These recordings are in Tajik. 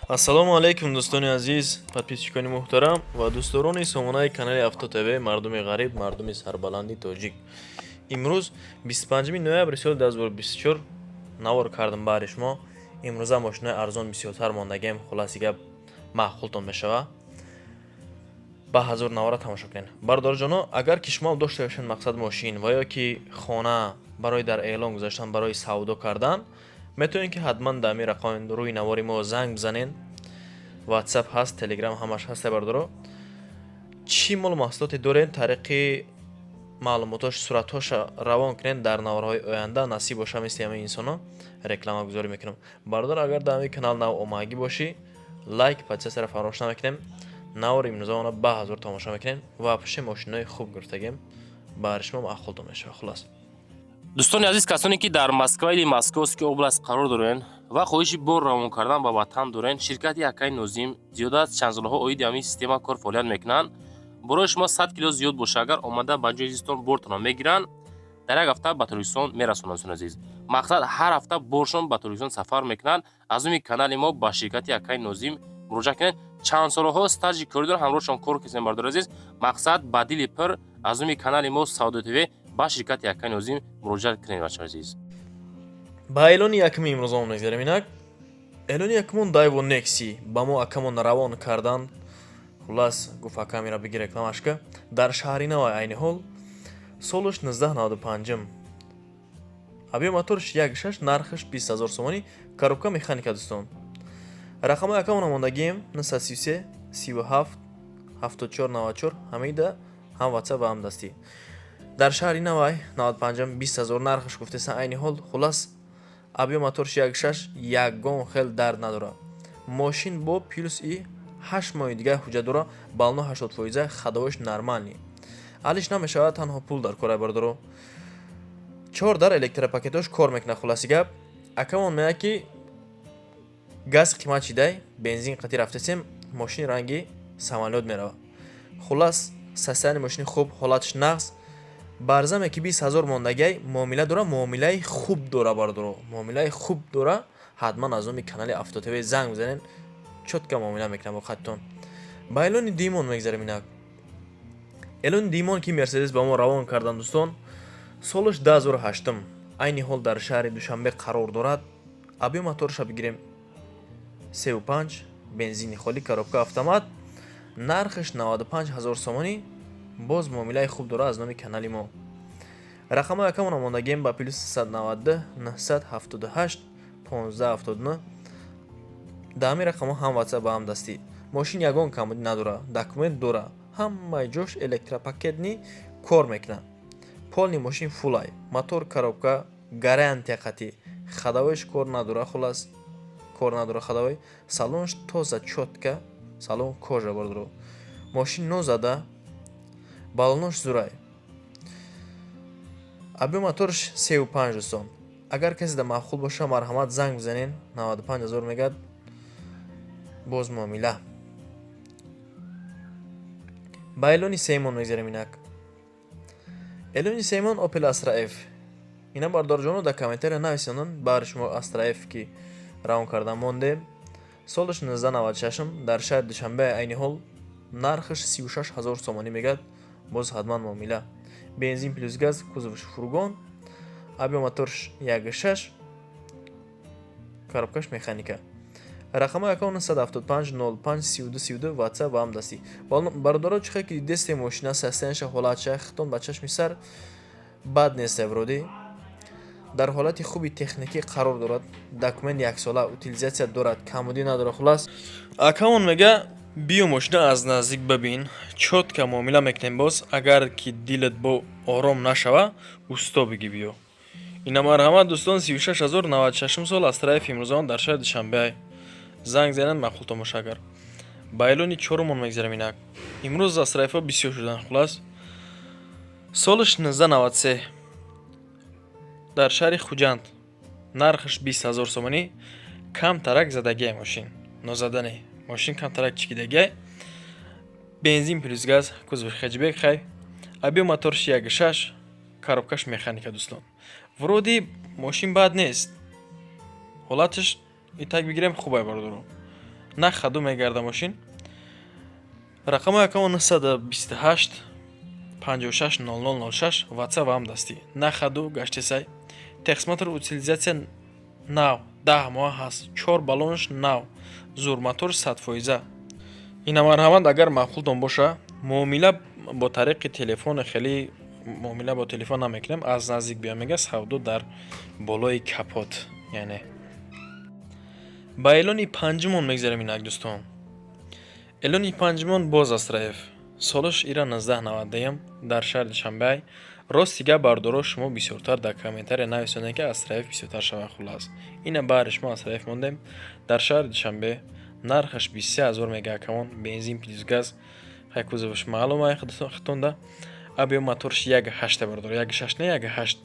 Ассалому алайкум, дӯстони азиз, подписчикони муҳтарам ва дӯстдорони сомонаи канали Авто ТВ, мардуми ғариб, мардуми сарбаланди тоҷик. Имрӯз 25 ноябри соли 2024 навор кардам баҳри шумо. Имрӯза мошинои арзон бисёртар мондагем. Хулоси гап, маъқултон мешава. Ба ҳазур навора тамошо кунед. Бародарҷоно, агар ки шумо дошта бошед мақсад мошин ва ё ки хона барои дар эълон гузаштан, барои савдо кардан, метавонед, ки ҳатман дар ҳамин рақами рӯи навори мо занг бизанед. WhatsApp ҳаст, Telegram, ҳамаш ҳаста. Бародаро, чӣ молу маҳсулоте доред, тариқи маълумотош, суратҳоша равон кунед. Дар наворҳои оянда, насиб боша, мисли ҳамаи инсоно рекламагузорӣ мекунам. Бародар, агар дар ҳамин канал нав омагӣ бошӣ, лайк, подписаться ра фаромӯш намекунем. Навори имрӯзаона ба ҳазур тамошо мекунем ва пушти мошинои хуб гирифтагем, баҳри шумо маъқултон мешавад. Хулос. Дӯстони азиз, касоне ки дар Москва или Московский область қарор дорен ва хоҳиши бор равон кардан ба ватан дорен, ширкати акаи Нозим зиёда аз чанд солҳо оиди ҳамин система кор фаъолият мекунанд. Борои шумо 100 кило зиёд боша, агар омада ба ҷои зистон бортонро мегиранд, дар як ҳафта ба Тоҷикистон мерасонанд. Дӯстони азиз, мақсад, ҳар ҳафта боршон ба Тоҷикистон сафар мекунанд. Аз номи канали мо ба ширкати акаи Нозим муроҷиат кунед. Чанд солҳо стажи корӣ доранд, ҳамроҳшон кор кардем. Бардори азиз, мақсад, ба дили пир аз номи канали мо Савдо ТВ ба ширкати акаи Нозим муроҷиат кунед, бачаҳои азиз. Ба эълони якуми имрӯзаон мегзарем. Инак, эълони якумон Дайво Некси ба мо акамон равон карданд. Хуллас, гуфт: «Акам, ира бигир, рекламашка». Дар шаҳри Навай айни ҳол, солаш 1995, объём моторш 1,6, нархаш 20 ҳазор сомонӣ, коробка механика. Дӯстон, рақамҳои акамона мондагием: 933 37 74 94. Ҳамида ҳам WhatsApp ва ҳам дастӣ. Дар шаҳри Навай, 95, 20 ҳазор нархаш гуфтесан айни ҳол. Хуллас, объём моторш 1,6, ягон хел дард надорад мошин. Бо плюс и 8 моҳи дигар ҳуҷҷат дора, баллоно 80 фоиза, ходовой ш нормальный, алиш намешавад, танҳо пул дар кора. Бардоро, чор дар электропакетош кор мекунад. Хулоси гап, акамон меяд, ки газ қимат шидай, бензин қатӣ рафтесем, мошини ранги самолёт меравад. Хуллас, состояние мошини хуб, ҳолаташ нағз. Барзаме ки 20 ҳазор мондагиай, муомила дора, муомилаи хуб дора. Бардоро, муомилаи хуб дора. Ҳатман аз номи канали Авто ТВ занг бизанед, чётко муомила мекунам бо хаттон. Ба эълони дуюмон мегзарем. Инак, эълони дуюмон, ки Мерседес ба мо равон кардан, дӯстон, солаш 2008, айни ҳол дар шаҳри Душанбе қарор дорад. Объём моторша бигирем 3,5, бензини холӣ, коробка автомат, нархаш 95 ҳазор сомонӣ. Боз муомилаи хуб дорад. Аз номи канали мо рақамҳои акамона мондагием ба плюс 392 978 15 79. Дар ҳамин рақамҳо ҳам WhatsApp ба ҳам дастӣ. Мошин ягон камбудӣ надорад, документ дорад, ҳамаи ҷош электропакетный кор мекунад, полный мошин фулай, мотор, коробка, гарантия қатӣ, ходовой ш кор надорад. Хуллас, кор надорад ходовой. Салонш тоза, чётко, салон кожа. Бардоро, мошин нозада, баллонош зурай, объём моторш 3,5. Дӯстон, агар касе да маъқул боша, марҳамат, занг бизанед. 95 ҳазор мегӯяд, боз муомила. Ба эълони сеюмон мегзарем. Инак, эълони сеюмон Opel Astra F. Ина, бардорҷоно, дар комментария нависонанд, баҳри шумо Astra F ки равон кардан мондем, солаш 1996, дар шаҳри Душанбе айни ҳол, нархаш 36 ҳазор сомонӣ мегӯяд, боз ҳатман муомила. Бензин плюс газ, кузоваш фургон, объём моторш 1,6, коробкаш механика. Рақамҳои акам 975 05 32 32, WhatsApp ва ҳам дастӣ. Бародаро, чӣ хел ки дидесте, мошина состояние ша, ҳолатша хитон ба чашми сар бад нест, вроде дар ҳолати хуби техникӣ қарор дорад, документ яксола, утилизация дорад, камбудӣ надорад. Хуллас, акамон мега: «Биё, мошина аз наздик бибин, чётко муомила мекунем. Боз агар ки дилат бо ором нашава, усто бигӣ, биё». Ина, марҳамат, дӯстон, 36 ҳазор, 96 сол, Астра Ф имрӯзаон дар шаҳри Душанбе. Занг занед, маъқултон боша агар. Ба эълони чорумон мегзарем. Инак, имрӯз Астра Фҳо бисёр шуданд. Хуллас, солаш 1993, дар шаҳри Хуҷанд, нархаш 20 ҳазор сомонӣ. Камтарак задагиай мошин, нозадане мошин, камтарак чикидагиай. Бензин плюс газ, кузови хэтчбек, хай, объём моторш 1,6, коробкаш механика. Дӯстон, вроде мошин бад нест, ҳолаташ итак бигирем, хубай, бародаро. На ходу мегарда мошин. Рақами акамо 928 56 00 06, WhatsApp ва ҳам дастӣ. На ходу гаштесай. Техосмотр, утилизация нав, 10 моҳ ҳаст, чор баллонаш нав, зур, мотор 100%. Ина, марҳамат, агар маъқултон боша, муомила бо тариқи телефони, хеле муомила бо телефон намекунем, аз наздик биё, мега. Савдо дар болои капот. Яъне ба эълони панҷумон мегзарем инак, дӯстон. Эълони панҷумон боз Астра Ф, солаш ира 1991, дар шаҳри Душанбе. Рости гап, бардоро, шумо бисёртар дар комментария нависонед, ки Астра Ф бисёртар шава. Хуллас, ина баҳри шумо Астра Ф мондем дар шаҳри Душанбе. Нархаш 23 000 мега акамон, бензин плюс газ. Хай, кузоваш маълум ай хитонда. Объём моторш 1,8, бардор, 1,6 не, 1,8,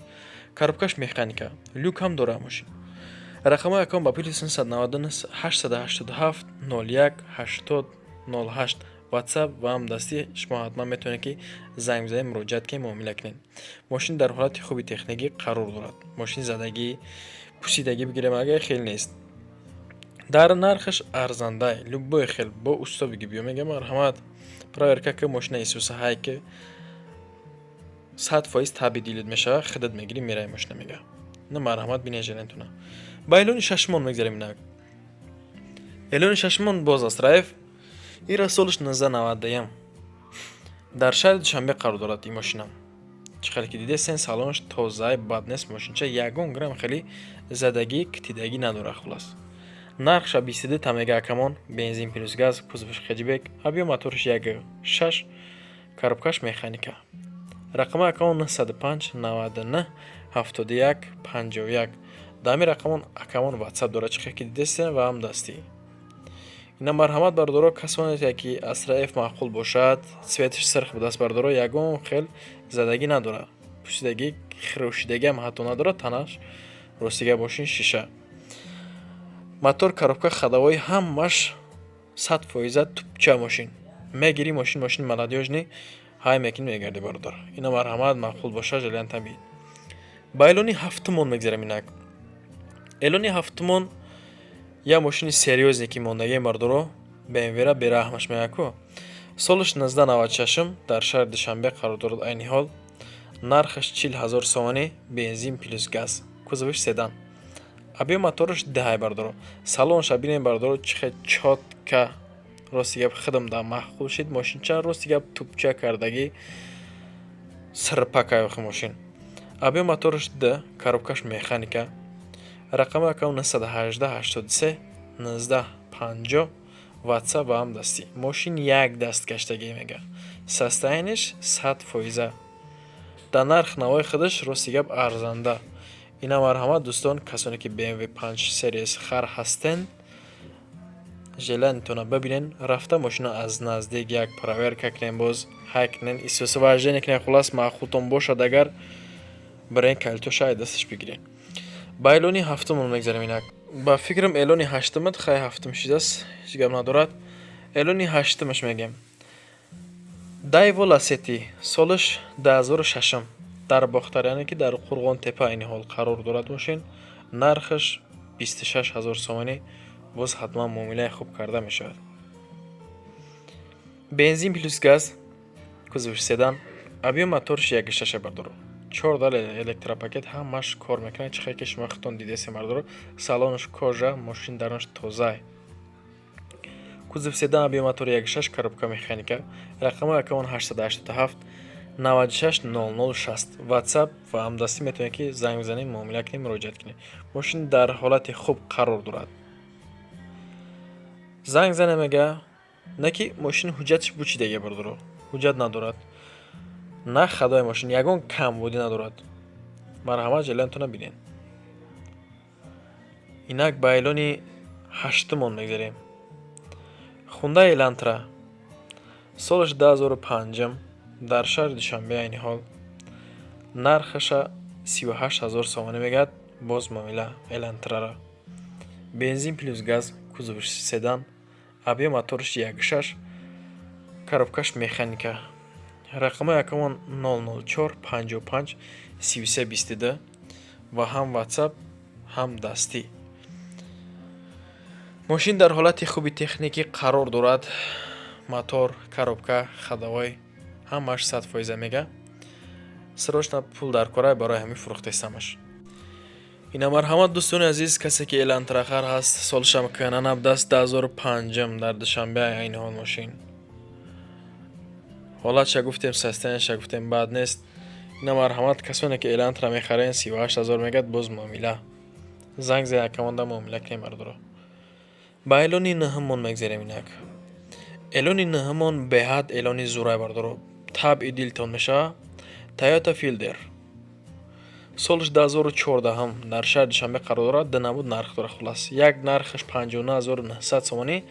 коробкаш механика, люк ҳам дора мошин. Рақамҳои акам ба плюс 999 887 01 80 08, WhatsApp ва ҳам дастӣ. Шумо ҳатман метавонед, ки занг бизанед, муроҷиат кунед, муомила кунед. Мошин дар ҳолати хуби техникӣ қарор дорад. Мошин задагӣ, пусидагӣ бигирем агар, хел нест. Дар нархаш арзандай, любой хел бо усто биги биё, мега. Марҳамат, проверка ки мошина исуса ҳай, ки 100% таби дилит мешава, худат мегирӣ, мераи мошина, мега. На, марҳамат, бинед желаниятона. Ба эълони шашумон мегзарем инак. Эълони шашумон боз Астра Ф, ира солаш 1991, дар шаҳри Душанбе қарор дорад ин мошина. Чӣ хеле ки дидесен, салонаш тозаи, бад нест. Мошинча ягон грамм хеле задагӣ, китидагӣ надорад. Хулас, нархша 22 та мега акамон, бензин плюс газ, кузоваш хэтчбек, объём моторш 1,6, коробкаш механика. Рақами акамон 905 99 71 51. Дар ҳамин рақамон акамон WhatsApp дорад, чӣ хеле ки дидестен, ва ҳам дастӣ. Ина, марҳамат, бардоро, касоне ки Астра Ф маъқул бошад, цветаш сирх будааст, бардоро, ягон хел задагӣ надорад, пусидагӣ, хирошидагиам ҳатто надорад танаш. Ростига, мошин шиша, мотор, коробка, ходовой ҳамаш 100% тупча. Мошин мегирӣ, мошин молодёжный, ҳай мекунӣ, мегардӣ, бародар. Ина, марҳамат, маъқул бошад, желаниятан биед. Ба эълони ҳафтумон мегзарем инак. Эълони ҳафтумон як мошини серьёзный ки мондагием, бардоро, БМВра бераҳмаш меяд ку. Солаш 1996, дар шаҳри Душанбе қарор дорад айни ҳол. Нархаш 40 000 сомонӣ, бензин плюс газ, кузоваш седан, объём мотораш 10, бардоро. Салонша бинем, бардоро, чӣ хел чётко. Рости гап, худам да маъқул шид мошинча. Рости гап, тупча кардагӣ, сирпакай охи мошин. Объём мотораш 2, коробкаш механика. Рақами акам 918 83 19 50, WhatsApp ва ҳам дастӣ. Мошин як даст гаштагӣ, мега. Состояниеш 100%. Дар нарх навои худаш, рости гап, арзанда. Ина, марҳамат, дӯстон, касоне ки BMW 5 Series хар ҳастен, желаниятона бибинен, рафта мошина аз наздик як проверка кунем, боз ҳай кунен, истосоваждение кунен. Хулас, маъқултон бошад агар, бирен, калитоша ай дасташ бигирен. Ба эълони ҳафтумон мегзарем инак. Ба фикрам, эълони ҳаштумат, хай, ҳафтум шидааст, ҳеҷ гап надорад. Эълони ҳаштумаш мегем. Дайво Ласети, солаш 2006, дар Бохтар, яъне ки дар Қурғонтепа айни ҳол қарор дорад мошин. Нархаш 26 000 сомонӣ, боз ҳатман муомилаи хуб карда мешавад. Бензин плюс газ, кузовш седан, объём моторш 1,6, бардоро. Чор дал электропакет, ҳамаш кор мекунад, чӣ хел ки шумо худтон дидесем, бардоро. Салонаш кожа, мошин дарунаш тозае. Кузов седан, объём мотор 1,6, коробка механика. Рақамҳои акамон 887 96 00 60, WhatsApp ва ҳамдастӣ. Метавонед, ки занг бизанед, муомила кунед, муроҷиат кунед. Мошин дар ҳолати хуб қарор дорад. Занг зане, мега, не ки мошин ҳуҷҷаташ бучидаге, бардоро, ҳуҷҷат надорад. На ходои мошин ягон камбудӣ надорад. Марҳамат, желаниятона бинед. Инак ба эълони ҳаштумон мегзарем. Хундай Элантра, солаш 2005, дар шаҳри Душанбе айни ҳол. Нархаша 38 000 сомонӣ мегӯяд, боз муомила. Элантрара бензин плюс газ, кузовш седан, объём моторш 1,6, коробкаш механика. Рақамҳои акамон 004 55 33 22 ва ҳам WhatsApp, ҳам дастӣ. Мошин дар ҳолати хуби техникӣ қарор дорад. Мотор, коробка, ходовой ҳамааш 100%, мега. Срочно пул дар кора, барои ҳамин фурӯхтестамаш. Ина, марҳамат, дӯстони азиз, касе ки Элантрахар ҳаст, солшам кӯҳна набудааст, 2005-м, дар Душанбе айни ҳол мошин. Ҳолатша гуфтем, состояниеша гуфтем, бад нест. Ина, марҳамат, касоне ки Элантра мехарен, 38 000 мегӯяд, боз муомила. Занг зая акамонда, муомила кунем, бардоро. Ба эълони нӯҳумон мегзарем инак. Эълони нӯҳумон беҳад эълони зӯрай, бардоро. Табъи дилтон мешавад. Тойота Филдер. Солш 2014, дар шаҳри Душанбе қарор дорад, ду намуд нарх дорад, хулас. Як нархаш 59 900 сомонӣ,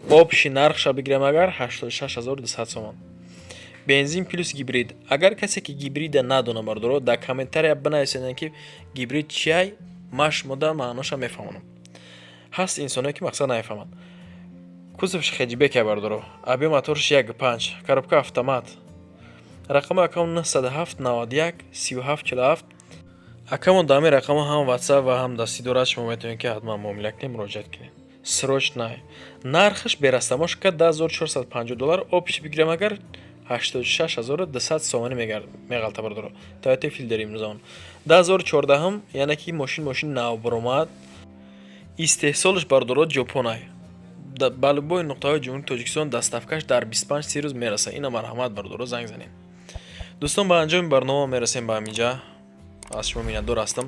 общий нархша бигирем агар, 86 200 сомон. Бензин плюс гибрид. Агар касе ки гибрида надона, бардоро, дар комментария бинависед, ки гибрид чиай, ман шумода маъноша мефаҳмонам. Ҳаст инсоное, ки мақсад намефаҳманд. Кузовш хэтчбек, бардоро. Объём моторш 1,5, коробка автомат. Рақами акам 907 91 37 47. Акамон дар ҳамин рақамҳо ҳам WhatsApp ва ҳам дастӣ дорад, шумо метавонед, ки ҳатман муомила кунед, муроҷиат кунед. Срочно. Нархаш бе растаможка 10 450 доллар, общий бигирем агар, 86 200 сомонӣ меғалта, бардоро. Тойота Филдер имрӯзамон. 2014, яъне ки мошин мошини навбаромад. Истеҳсолаш, бардоро, Ҷопонай. Ба любой нуқтаҳои Ҷумҳурии Тоҷикистон доставкаш дар 25-30 рӯз мерасад. Ина, марҳамат, бардоро, занг занед. Дӯстон, ба анҷоми барнома мерасем ба ҳаминҷа. Аз шумо миннатдор ҳастам.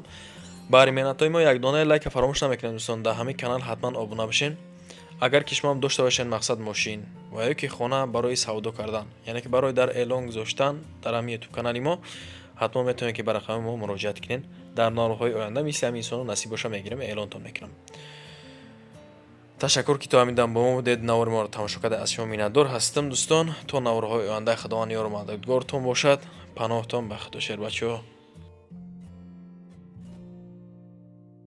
Баҳри меҳнатҳои мо як донаи лайка фаромӯш намекунед, дӯстон. Дар ҳамин канал ҳатман обуна бошед. Агар ки шумоам дошта бошед, мақсад, мошин ва ё ки хона барои савдо кардан, яъне ки барои дар эълон гузоштан дар ҳамин ютуб канали мо, ҳатман метавонед, ки ба рақами мо муроҷиат кунед. Дар наворҳои оянда мисли ҳамин инсонро, насиб боша, мегирем, эълонтон мекунам. Ташаккур, ки то ҳамин дам бо мо будед, навори моро тамошо карда. Аз шумо миннатдор ҳастам, дӯстон. То наворҳои оянда, Худованд ёру мададгортон бошад, паноҳтон ба Худо, шербачаҳо.